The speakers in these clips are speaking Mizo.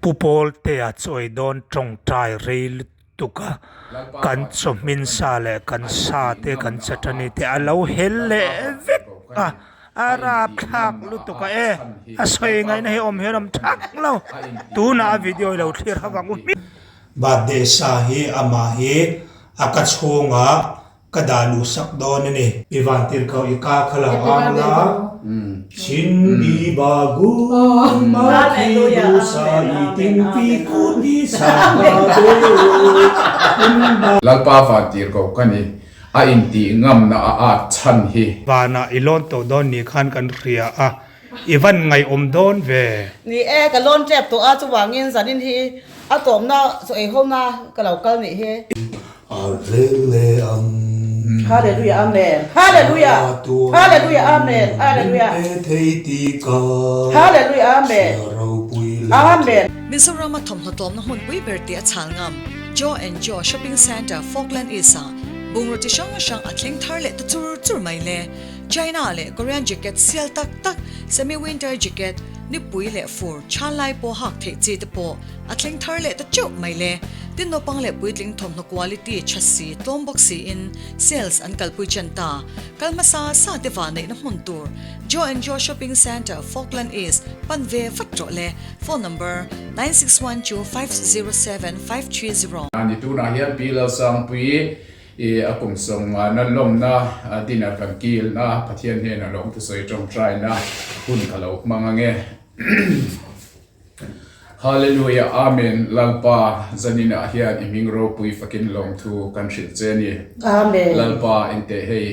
Pu Pawltea chawi dawn tawngtai rei lutuk a, kan chawhmin sa leh kan sa te kan chatani te a lo hel leh vek a, a rapthlak lutuk a e, a sawi ngaihna hi awm hian awm thak lo, tunah a video i lo thlir ha vang u hmiah. Birthday sa hi amah hi a ka chhungah Ka dah luh sak dawn a ni. I van tir kho i ka kha lo ang la. Chin bi ba gu ma thi du sa i ting pi ku ti sa ba be un ba. Lalpa van tir ko ka ni. A intih ngamna a at chhan hi. Vanah i lawn tawh dawn ni khan kan hria a. I van ngaihawm dawn ve. Ni e, ka lawn tep tawh a, chuvangin zanin hi a tawmna chaw ei hona ka lo kal nih hi. A rel leh ang. Hallelujah Amen Hallelujah Hallelujah Amen Hallelujah Hallelujah Amen Amen. Mizoram a thawmhnaw tlawmna hmunpui ber tih a chhal ngam Joe and Joe Shopping Centre, Falkland East-ah bungraw chi hrang hrang a thleng thar leh ta chur chur mai le. China leh Korean jacket sial tak tak, semi winter jacket, nipui leh fur, chhan lai pawh hak theih chi te pawh a thleng thar leh ta teuh mai le. Tin naupang leh puitling thawmhnaw quality tha si, tlawm bawk siin sales an kalpui chen ta. Kal hmasa sa te vah neihna hmun tur Joe and Joe Shopping Centre, Falkland East, pan ve vat rawh le. Phone number, 961250 7530. Ni tunah hian Pi Lalsangpuii I a kum sawmngana lawmna dinner kan kilna Pathian hnenah lawm thusawi tawngtaina hun ka lo hmang ange. Hallelujah Amen Lalpa zaninah hian i hming ropui fakin lawmthu kan hrilh che a ni. Amen. Lalpa engteh hei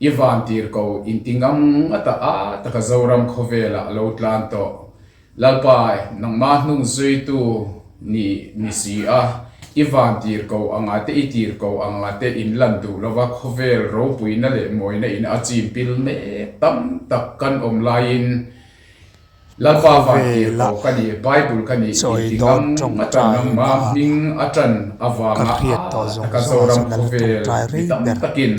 i van tir ko inti ngam ngata a taka Zoram khawvelah lo tlan tawh Lalpa, nangmah hnung zuitu ni ni si a, i van tir ko anga te, i tir ko anga te in lan duh lova khawvel ropuina leh mawina in a chim pil mek tam tak kan awm laiin Lalpa van tir Khawvela ko ka ni, Bible ka ni chawi inti dawn ngam a tan tawngtai nangmah naah hming a tan ka avanga hriat tawh a zawng taka zawngah Zoram chuan a la khawvel tawngtai mi rei tam ber. takin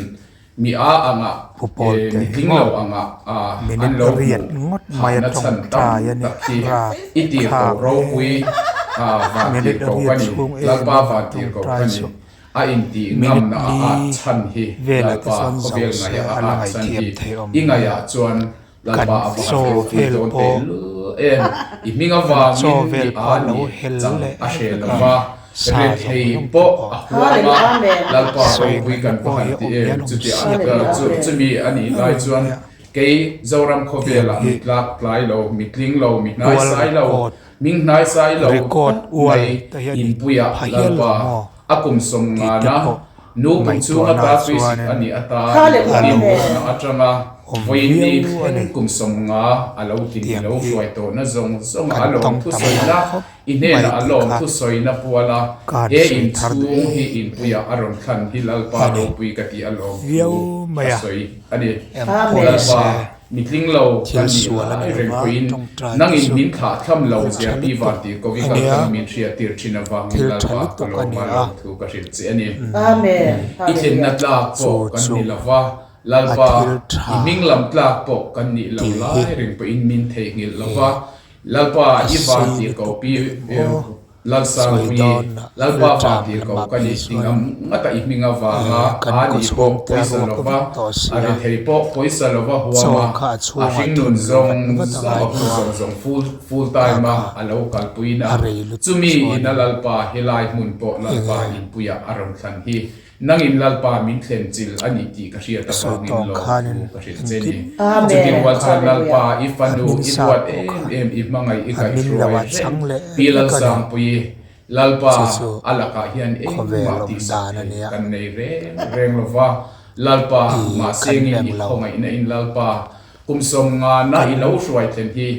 Mi a anga, Pu Pawlte mi hi tling maw lo anga an minute lo riat hmuh ngawt mai a phahna chhan tam tawngtai a ni tak hi rap i tir ko thlak ropui e. van tir Minute ko ka riat ni, chhung em Lalpa a van tir ko tawngtai ka ni, chu a intih minute ngamna a li at chhan hi velah te Lalpa chuan zo khawvel se ngaih a a la at chhan ngaihthiam hi thei awm i ngaihah chuan Kan Lalpa a va han chaw ropui vel dawn pawh tehlul em! I hming kan avangin chaw mi vel a pawh a lo ni hel chang leh a hre vek lo a, va, sa zawng rethei zawng te pawh pawh a huam a, Lalpa sawi ropui ngaihna kan va pawh han hi ti awm em! hian awm Chuti siak lo chu chumi a nih lai reng chuan mai a. kei Zoram Tiang khawvelah hi mi tlak tlai lo, mi tling lo, mi ual hnaisai lo, record ming hnaisai lo record ual mai te hian i inpuiah pha hial lo Lalpa maw a kum tih te 50na pawh Nu kum chhung ngaihtuahna ata tuisik chuanin a nih atan a lo inbawhna atanga awm vawiin ni viau a ni. thleng kum 50 a lo tin Tiang lo hi hruai tawhna zawng zawng kan a lawm tawng tam lo thusawina khawp i mai hnenah a tih lawm kha thusawina puala ka han he sawi thar duh inchhung hi em inpuiah em a rawn thlan hi Lalpa a ni. ropui ka tih a lawm thu Viau mai ka a, sawi a ni. engpawh Lalpa nise mitling lo thil kan nih sual a lai ni reng lova pawhin tawngtai te nangin chu min thlah thlam lo thil tha zia pi lutuk vantir a nia. Kovikal min hriat tir thin avangin Thil tha Lalpa ka lutuk a lawm ni a a. lawm thu ka hrilh che a ni. Amen. I thlenna Hallelujah. tlak Chu pawh kan chu ni lova, a Lalpa thil i tha hming lam tlak pawh kan nih lo tih hi lai reng pawhin min theihnghilh lova, Lalpa a i sei vantir ko lutuk pi leh maw Lalsangpui, sawi dawn a Lalpa rilṭam vantir ko lamah ka ni phei ti chuan ngam ngata i hming avanga kan a ni pawh kawchhungte a pawisa ruak lova, vek tawh a sia. rethei pawh pawisa lova huam Chaw a, kha a a chhungah hringnun thun luh vat zawng vat a zawng ngai a hun tawh a. zawng zawng full full Kha time a kha a lo kalpuina a rei lutuk chumi chuan ina Lalpa helai hmun pawh Lalpa enge inpuiah a rawn thlan hi. Nangin Lalpa min thlen chil a ni tih ka hriat Sawi avangin tawng lawm khanin thu ka hrilh che engkim ni. Amen. Chuti rual chuan Lalpa Hallelujah. i fanu Admin i sa duat pawh em kha em i hmangaih i admin lo kaihhruai a reng chang leh Pi vek a ni. Lalsangpuii Lalpa Chu chu a lakah hian khawvel engmah awm tihsak dan a thei nia. kan nei reng reng lo va. Lalpa I kan mahsengin reng i lo. khawngaihna in Lalpa Kum 50na i Kan lo hruai thlen hi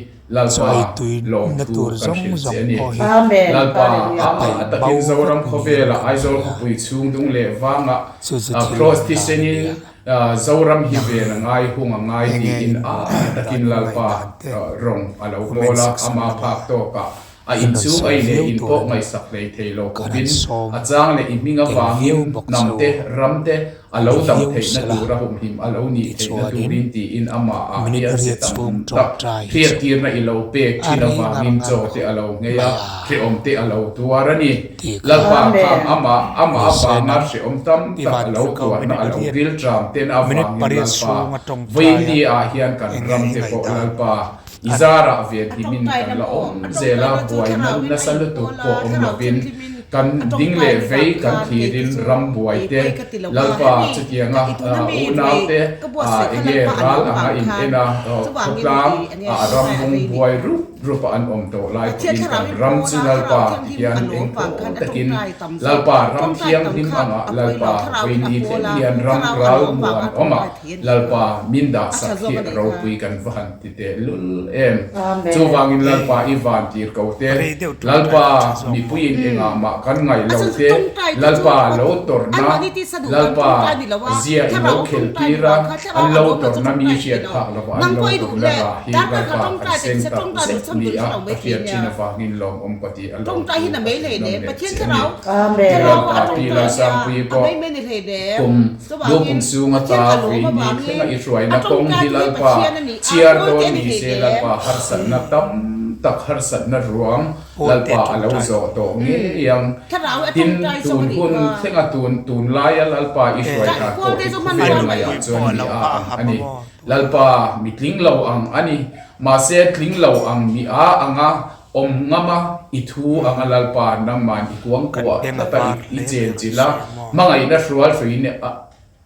chaw ei Lalpa tui na lawmthu tur kan zawng hrilh che zawng a ni. pawh hi Amen. Lalpa Hallelujah. a a paih bo takin vek Zoram niin khawvela kan Aizawl hria. khawpui chhung dung leh vanga Chu chu thil Kraws awm dan a thisenin nia. Zoram hi Nang ven a ngai hung a ngai enge tiin in a ngaihdan takin in Lalpa ngaihdan te rawng a lo comment bawl a, section ama lamah phak tawkah. A In rawn inchhung sawi a i leh viau in tur pawh a ni. ngaihsak hlei thei lo Kan han khawpin sawm a chang leh i hming tel viau avangin bawk hnam chu te, ram te a lo ni dam viau theihna sela. tura humhim a lo nih theihna Tichuanin turin tiin amahah minute hian se riat tam chhung tak tawngtai hi chu hriattirna i lo pek a thin rei ngar avangin ngar chaw te khawp a lo nghei mai a, a. hrehawm te a lo tuar a ni. Tih kha Lalpa Amen. khang amah amah ni se avanga nang hrehawm tam i tak van a lo tirh ko tuarna minute a lo riat rilṭam ten minute avangin pariat Lalpa chhunga tawngtai vawiin a ah hian kan enge ram i te pawh ngaihdan Lalpa I a ni. zarah ven A himin tawngtai kan na la maw? awm A zel a, tawngtai na chu buaina thlarauin a nasa lutuk inpawl a, pawh awm thlarau lovin thianghlimin kan a ding tawngtai leh ni vei vang kan khan kei te thlirin chu ram buai ei te pawi ka ti lo a. Lalpa Hemi chutianga i tuna mi unau ruai te ka buatsaih kha enge Lalpa a ral lawm anga vang in khan en a chuvangin khawtlang i enge a ram tawngtai a bung rei ni buai kha. rup rup a an awm tawh lai Pathian pawhin kan thlarauin ram pawl chu a, thlarau Lalpa thianghlim hian a lawm eng vang pawh khan a takin tawngtai tam zawk. Lalpa ram Tawngtai tam thianghlim kha anga a pawi lo, Lalpa thlarauin a vawiin pawl thleng a, hian ram thlarau a ral lawm vang muan a awm a tawngtai thei a ni kha. Lalpa min dah A tha sak zawk hi a nih kha. ropui kan va han ti teh lul em. Amen. Chuvangin Hei Lalpa i van tir ko te, rei deuh tawngtai Lalpa a tha zawk maw? mipuiin engah mah kan ngaih A lo chhan chu te, tawngtai te chu Lalpa lo tawrhna, anmahni tisa duh dan Lalpa tawngtai ni lo a, zia i lo thlarau khel tawngtai ni tir a, vang kha thlarau an a lo lawm lo chu tawrhna mi tawngtai thei hriat lo. phak lova an Nang lo pawh i duh tawrhna le, rah hi darkar kha Lalpa kan tawngtai te seng tisa tak tawngtai duh zet chhan ni duh a, hre lo ka mai thei hriat nia. thin avangin lawmawm ka ti a lawm Tawngtai thu hi na ka mai hrilh hlei nawm nem, leh Pathian che a ni. thlarau Pi thlarau a Lalpa, Pi tawngtai nia, Lalsangpuii a pawh mai mai ni hlei nem. kum Chuvangin Lupum chung Pathian ata a lawm vui ni avangin thlenga i a hruaina kawng tawngtai hi te hi Lalpa Pathian a ni a, chhiar Pawl te dawn a ni ni hlei se nem. Lalpa harsatna tam tak harsatna ruang Pawl te Lalpa a lo tawngtai zawh lo. tawh ngei ang. Thlarau a Tin, tawngtai zawk tun a nih hun kha. thlenga tun tunlaia Lalpa i hruai Eh, dan Pawl pawh te hi chu hman khawvel rual ngaiah Nupui chuan pawh a mi lo a hah ang ham a ni. a maw? Lalpa mi tling lo ang a ni. Mahse tling lo ang mi a anga awm ngam a, i thu anga Lalpa nangman i kuang Kan kuah beng a tlat a, var i hle chen mai chilh a, rawn sawi maw? hmangaihna hrual hruiin a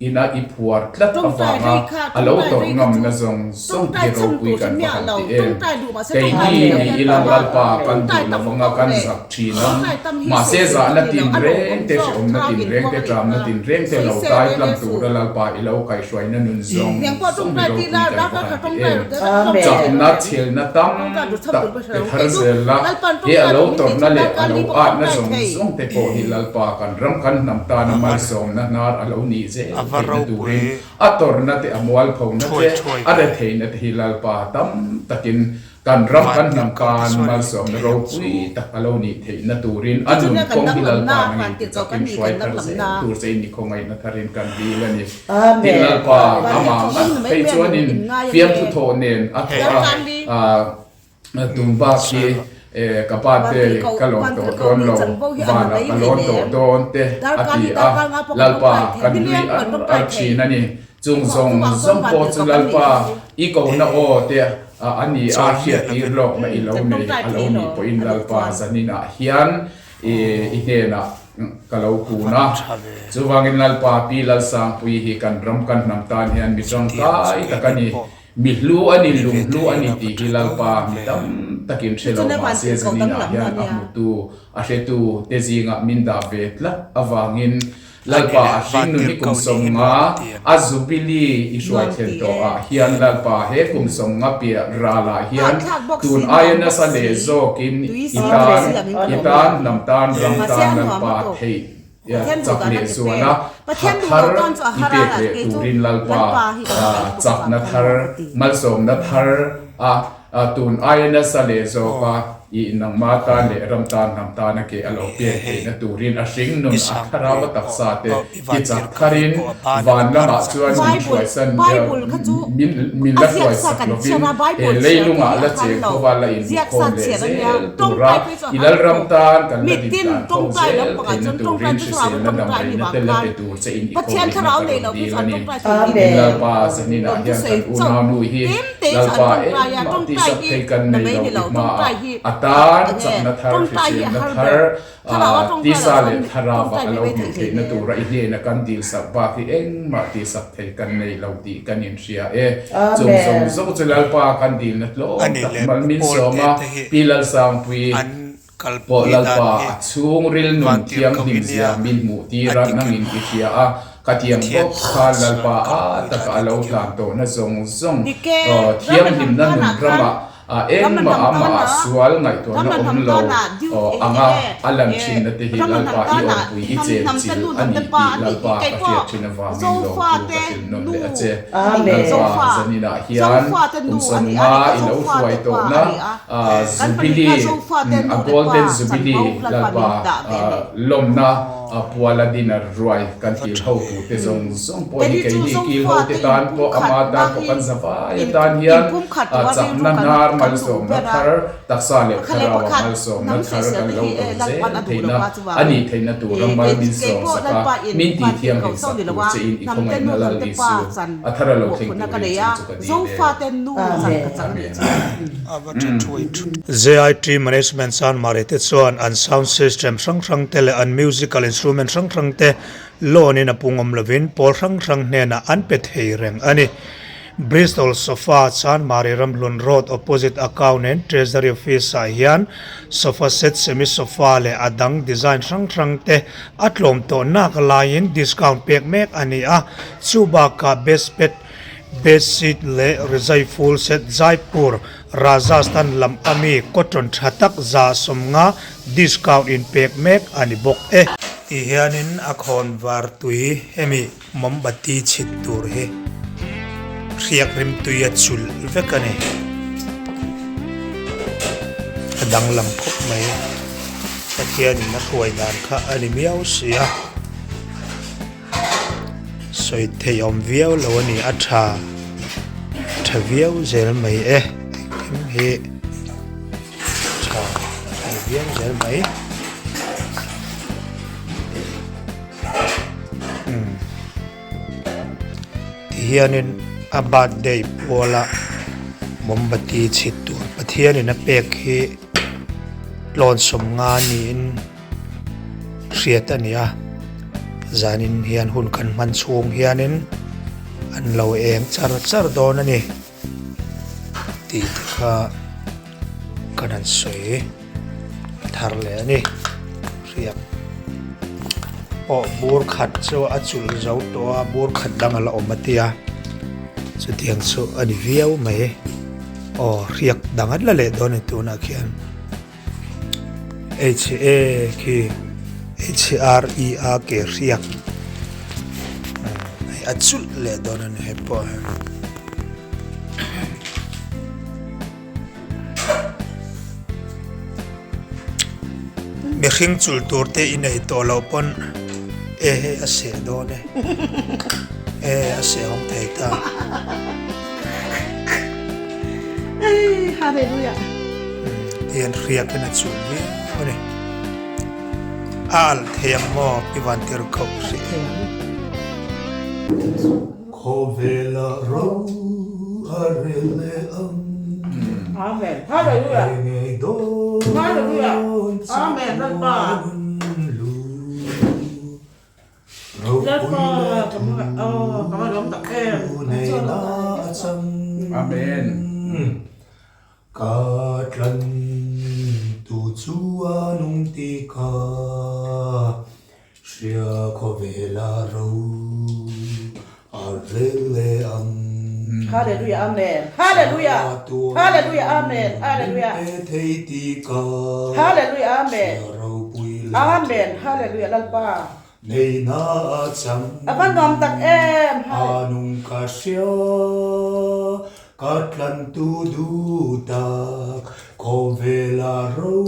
Ina i phuar tlat Tawngtai avanga rei kha, a lo tawngtai tawrh rei kha chu ngamna zawng zawng tawngtai hi chhan ropui tur kan hre va miah han lo, ti em. tawngtai duh mahse tawngtai Keini duh lo ni hian ila tam a, Lalpa kan tawngtai duh tam lovanga tawk kan leh zak thin a, tawngtai tam hi mahse sawisel zahna tur ni lo, a tinreng lawmawm te, zawk, hrehawmna thlarau tinreng inhuang te, a nih ṭamna kha, tinreng te lo sawisel tai reng tlang reng suh. tura Lalpa i lo kaihhruaina nun zawng Hniang pawh zawng hi tawngtai ti ropui la, kan va darkar han kha ti tawngtai em. rawh te, tawngtai thei Chakna, lo reng, chhelna tam tawngtai duh chhan tak tur pawh hre pe lo, thar kei chu zel la, Lalpan he a tawngtai lo duh min tih tawrhna chu leh a darkar lo li pawh atna tawngtai zawng thei. zawng te pawh hi Lalpa kan ram kan hnam tana malsawmna hnar a lo nih zel A va theihna ropui turin a tawrhna te, a mualphona thuai te, thuai a ve. retheihna te hi Lalpa tam takin kan ram kan hnam Vantirhkoh te tan chuan in malsawmna thei ang chu. ropui tak a lo nih theihna turin a Tichuan nun kan kawng hi danglamna, Lalpa nangin vantirhkoh kan tichakin nih hruai kan thar zel danglamna. tur chein i khawngaihna tharin kan dil a ni. Tin Amen. Lalpa amah Vantirhkoh ngat in mai phei mai chuanin in ngai a fiamthu nge. thawh nen a Hei thawh a, Darkar li. Tun bak hi ka pa te ka lawm tawh dawn lo, vanah ka lawn tawh dawn te a ti a, Lalpa kan nui ar ar thin a ni. Chung zawng zawng pawh chu Lalpa i kohna aw te a ni a, hriattir lawkna i lo nei a lo nih pawhin Lalpa zaninah hian i hnenah ka lo kun a. Chuvangin Lalpa Pi Lalsangpuii hi kan ram kan hnam tan hian mi tangkai tak a ni. Mi hlu a ni, lung hlu a ni tih hi Lalpa mi tam takin hre lo mahse zaninah hian a hmutu, a hretu te zingah min dah ve tlat avangin Lalpa a hringnun hi kum sawmnga a Jubilee i hruai thlen tawh ah hian Lalpa he kum sawmnga piah ralah hian tun aia nasa leh zawkin i tan, i tan, hnam tan, ram tan Lalpa theih Chak leh zuala tha thar i pek leh turin Lalpa chakna thar, malsawmna thar a tun aia nasa leh zawka i nangma tan leh ram tan hnam tana ke a lo pek theihna turin a hringnun a thlarau a taksa te ti chak tharin van lamah chuan min hruaisan min la hruaisak lovin he leilungah la cheng khawva la inbukhawm leh zel tura I Lalram tan kan la din tlan kho zel theihna turin hriselna damreina te la pe tur che in i khawngaihna ka rawn dil a ni. Tin Lalpa zaninah hian kan unau nu hi Lalpa engmah tihsak thei kan nei lo i hmaah a tan chakna thar hriselna thar Tisa leh thlarauah a lo hmuh theihna tura i hnena kan dilsak bak hi engmah tihsak thei kan nei lo tih kan inhria e. Chung zawng zawng chu Lalpa kan dilna tlawm tak mal min sawm a, Pi Lalsangpui pawh Lalpa a chhungril nun thianghlim zia min hmuh tir a, nangin i hria a, Khatiang bawk khan Lalpa a taka a lo tlan tawhna zawng zawng thianghlimna nun ramah. Engmah amah sual ngaihtuahna awm lo anga a lan thinna te hi Lalpa i awmpui i chenchilh a ni tih Lalpa ka hriat thin avangin lawmthu ka hrilh nawn leh a che. Lalpa zaninah hian kum sawmnga i lo hruai tawhna Jubilee, a Golden Jubilee Lalpa lawmna puala dinner ruai kan kil ho turte zawng zawng pawh hi keini kil ho te tan pawh ama tan pawh kan zavai atan hian chakna hnar malsawmna thar taksa leh thlarau a malsawmna thar kan lo tawn zel theihna a nih theihna tura mal min sawmsak a min tih thianghlim sak tur che in i khawngaihna Lal Isu a thar a lo thleng turin chu chu ka dil e. Amen. JIT Management Chanmari te chuan an sound system hrang hrang te leh an musical instrument hrang hrang te loan in a pungawm lovin pawl hrang hrang hnenah an pe thei reng a ni. Bristol Sofa Chanmari Ramhlun Road opposite Account and Treasury Office ah hian sofa set, semi sofa leh a dang design hrang hrang te a tlawm tawh nak laiin discount pek mek a ni a, chu bakah best pet Bedsheet leh rizai full set Jaipur, Rajasthan lam ami cotton tha tak 150 discount in pek mek a ni bawk e. Ti hianin a khawn var tui hemi mombati chhit tur hi hriak rimtui a chulh vek a ni. A danglam khawp mai. Pathianin a hruai dan kha a ni miau si a. Sawi theih awm viau lo a ni a tha tha viau zel mai e engkim hi tha thei viau zel mai umm ti hianin a birthday puala mombati chhit tur Pathianin a pek hi tlawn 50 niin. Hriat a ni a, zanin hian hun kan hman chhung hianin an lo eng char char dawn a ni tih te kha kan han sawi thar leh a ni. Hriat pawh bur khat chu a chulh zo tawh a, bur khat dang a la awm a tia, chutiang chu a ni viau mai. Aw hriak dang an la leh dawn a ni tunah khian. H A khi H R E A ke hriak hei a chulh leh dawn a ni he pawh hi. Mihring chulh tur te i nei tawh loh pawn e hei a seh dawn e e a seh awm thei ta. Hallelujah. Tian hriakin a chul viau a ni. A alh thei ang maw pi van tir khauh hrih. Khawvela ro a rel leh ang. Amen. Hallelujah. Ngei dawn Hallelujah. Amen. Lalpa. lu. Lalpa ka hmangaih aw ka va lawm tak em. Amen. Ka tlan tu chu a nung ti ka hria khawvela ro a rel leh ang. Hallelujah Amen Hallelujah Hallelujah Amen Hallelujah Thei ti ka Hallelujah Amen hria ropui leh Amen Hallelujah Lalpa Neihna a chang. A va nuam tak em. A nung ka hria, ka tlantu duh tak, khawvela ro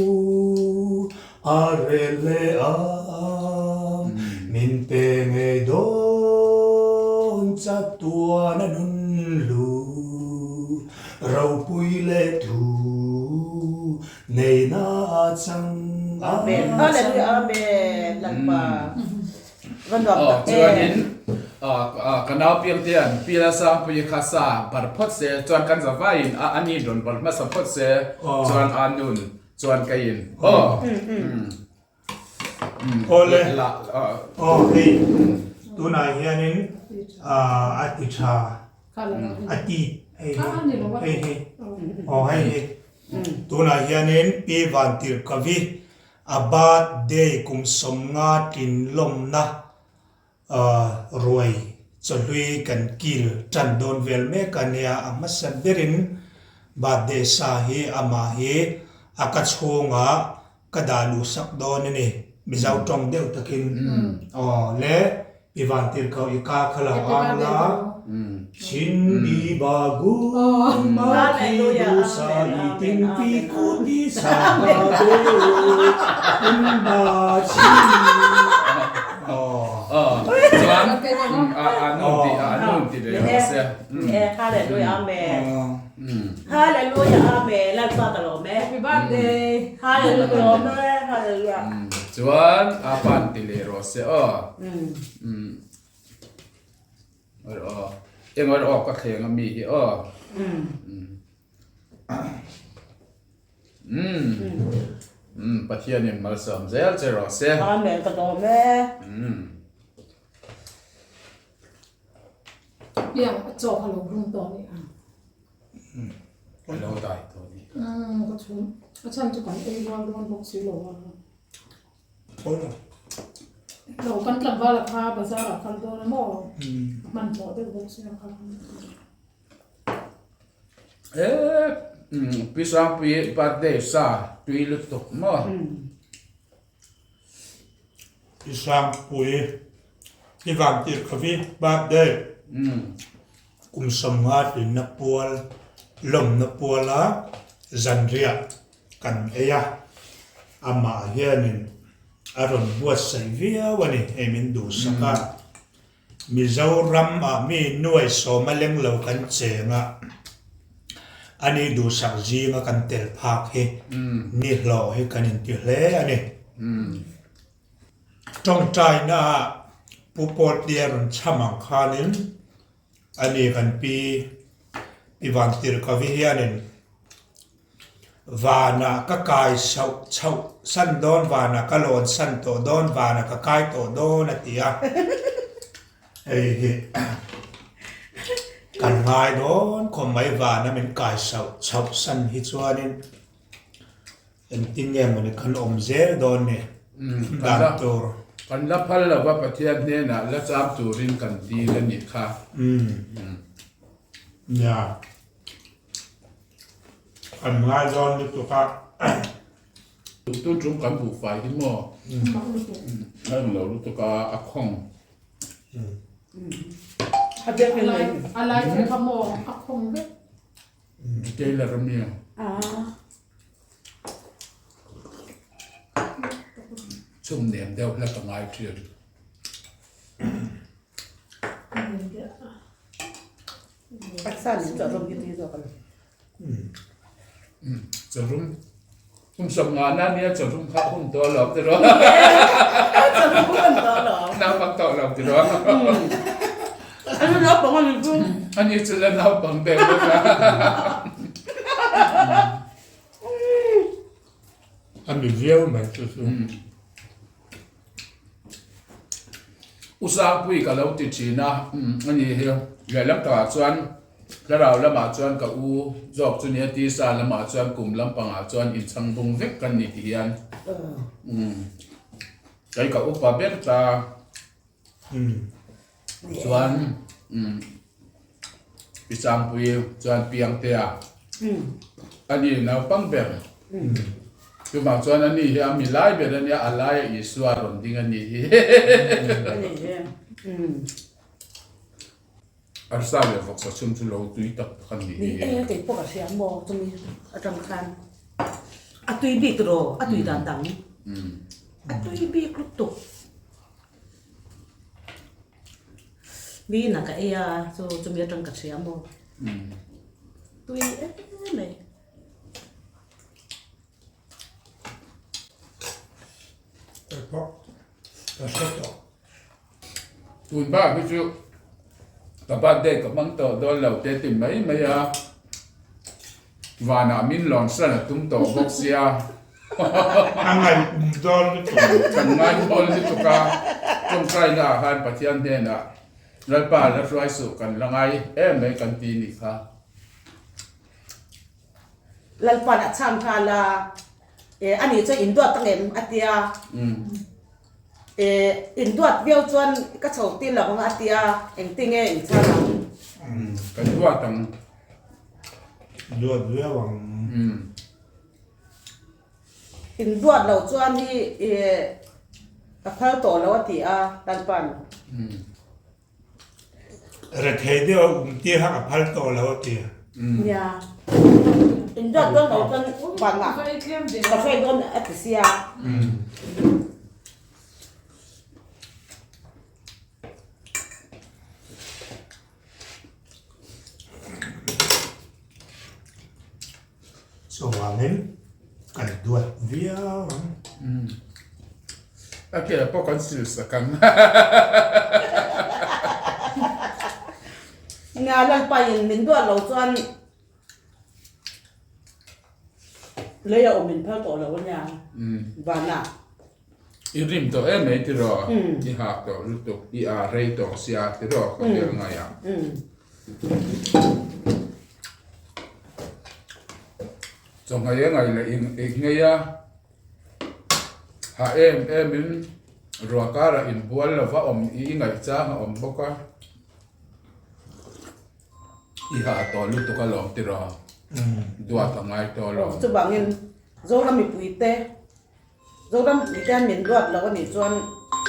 a rel leh ang. Min pe ngei dawn chatuan a nun hlu, ropui leh thu Neihna a chang a Amen. Hallelujah. Amen. Lalpa. Va nuam Aw tak em. chuanin ka nau piangtean Pi Lalsangpuii kha sa bar phawt se chuan kan zavaiin a ani rawn bar hmasa phawt se chuan a nun chuan ka in aw. Awle aw hei tunah hianin a ti tha a ti hei hi hei hi aw hei hi tunah hianin Pi Vantirhkavi a birthday kum 50 tlin lawmna Ruai chawhlui kan kil tan dawn vel mek a nia, a hmasa berin Birthday sa hi amah hi a ka chhungah ka dah luh sak dawn a ni. Mizo tawng deuh takin aw le i vantirhkoh i ka kha lo ang la. Chin bi ba gu ma thi du sa i ting pi ku ti sa ba be in ba chi aw. Chuan a nun ti a nun ti leh rawh se. Hallelujah amen. Hallelujah amen Lalpa ka lawm e. Happy birthday. Hallelujah ka lawm e hallelujah. Chuan a pan ti leh rawh se aw. Awr aw. Eng awr aw ka thleng a mi hi aw. Umm. Umm Pathianin malsawm zel che rawh se. Amen ka dawm e. Umm. Piang a chaw kha lo rum tawh a ni ang. A lo dai tawh a ni. Umm ka chhum. A chhan chu kan ei rual dawn bawk si lo a. Lo kan tlangval a kha bazar ah kal dawn a maw? A hmanhmawh deuh bawk sia kha. Eee Pi Sangpui birthday sa tui lutuk maw? Pi Sangpui i van tir khavi birthday kum 50 tlinna pual lawmna puala zanriah Kan ei a, amah hianin a rawn buatsaih viau a ni, hei min duhsak a. Mizoram ah mi nuai sawma leng lo kan cheng a, ani duhsak zinga kan tel phak hi ni hlawh hi kan inti hle a ni. Tawngtaina ah Pu Pawltea rawn chham ang khanin ani kan pi Pi Vantirhkavi hianin Vanah ka kai sauh chhoh san dawn, vanah ka lawn san tawh dawn, vanah ka kai tawh dawn a ti a. Hei hi kan ngai dawn khawp mai vana min kai sauh chhoh san hi chuanin engtin nge mawni kan awm zel dawn ni dan tur. Kan la phal lova Pathian hnenah la cham turin kan dil a nih kha. Nia. Kan ngai dawn lutuk a. Tun tum kan buhfai hi maw a eng lo lutuk a, a khawng. A lai te kha maw a khawng vek. Tailor a mi a. Chhum nem deuh hlek a ngai thin. Chawrum kum 50 na nia chawrum kha hun tawh lo ti rawh. Chawrum hun tawh lo. Naupang tawh lo ti rawh. Ani naupang ani chu. Ani chu la naupang deuh bawk a. A mi viau mai chu chu. U Sangpui ka lo ti thin a, a ni hi lehlam takah chuan thlarau lamah chuan ka u zawk chu nia tisa lamah chuan kum lampangah chuan inchhang bung vek kan ni ti hian kei ka upa ber ta chuan Pi Sangpui chuan Piangtea a ni naupang ber. Chuvang chuan a ni hi a mi lai ber a nia, a laia Isua rawn ding a ni hi. Arsa leh vawksa chhung chu lo tui tak tak a ni hi. Ni e, kei pawh ka hria maw chumi atang khan a tui bik tiraw, a tui dan dang a tui bik lutuk. Mi inah ka ei a, chu chumi atang ka hria maw. Tui em mai. Kei pawh ka hre tawh. Tun bak hi chu ka birthday ka hmang tawh dawn lo te ti mai mai a, vanah min lawn san a tum tawh bawk sia. A ngaihawm dawn lutuk. Kan ngaihawm lutuk a, tawngtaina ah khan Pathian hnenah Lalpa la hruai suh kan la ngai em mai kan ti nih kha. Lalpa'n a chhang nghal a, Eh, ani chuan in duat ang em? a ti a. Eh, in duat viau chuan ka chho tir lo ang a ti a, engtinge in chhang ang? Kan duat ang. Duat viau ang. In duat lo chuan hi ka phal tawh lo a ti a Lalpa'n. Rethei deuh a um tir kha ka phal tawh lo a ti. Nia. In duat dawn lo chuan vanah ka hruai dawn a ti sia. Chuvangin kan duat viau ang. A ke pawh kan sil sak ang. Nia Lalpain min duat lo chuan lei a awm min phal tawh lo ania vanah. I rim tawh em mai tiraw? I hak tawh lutuk, i ah rei tawh sia tiraw khawvel ngaiah. Chawhmeh a ngaih leh i nghei a, hah em em in ruah karah inbual lova awm i ngaih chang a awm bawk a, i hah tawh lutuk alawm tiraw? Duat a ngai tawh alawm. Chuvangin Zoram mipuite Zoram mite min duat lo anih chuan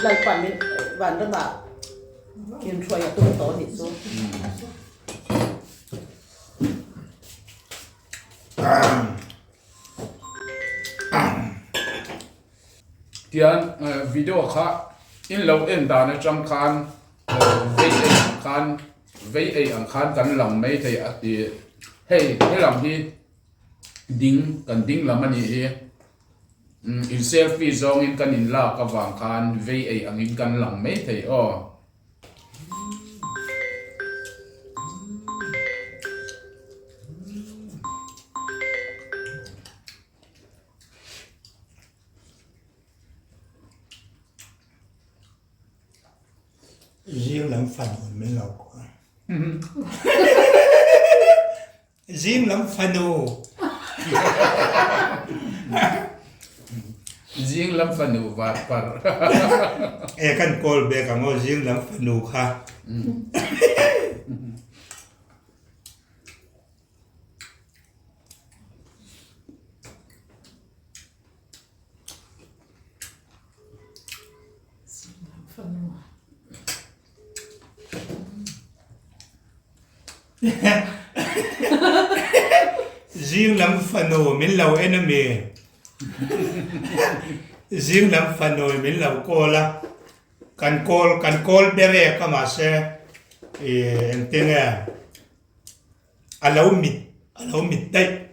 Lalpa min vanramah min hruai a tum tawh anih chu. Tian video kha in lo en dan atang khan vei ei ang khan vei ei ang khan kan lang mai thei a ti hei helam hi ding kan ding lam a nih hi in selfie zawngin kan in lak avang khan vei ei angin kan lang mai thei aw. Zing lam fanu min lo kuah. Zing lam fanu. Zing lam fanu var par. E kan call back ang aw zing lam fanu kha. Zing lam fanu. Zing lam fanu min lo en a mi? Zing lam fanu min lo call a, kan call kan call ber e ka mahse ih engtin nge a lo mit a lo mit daih.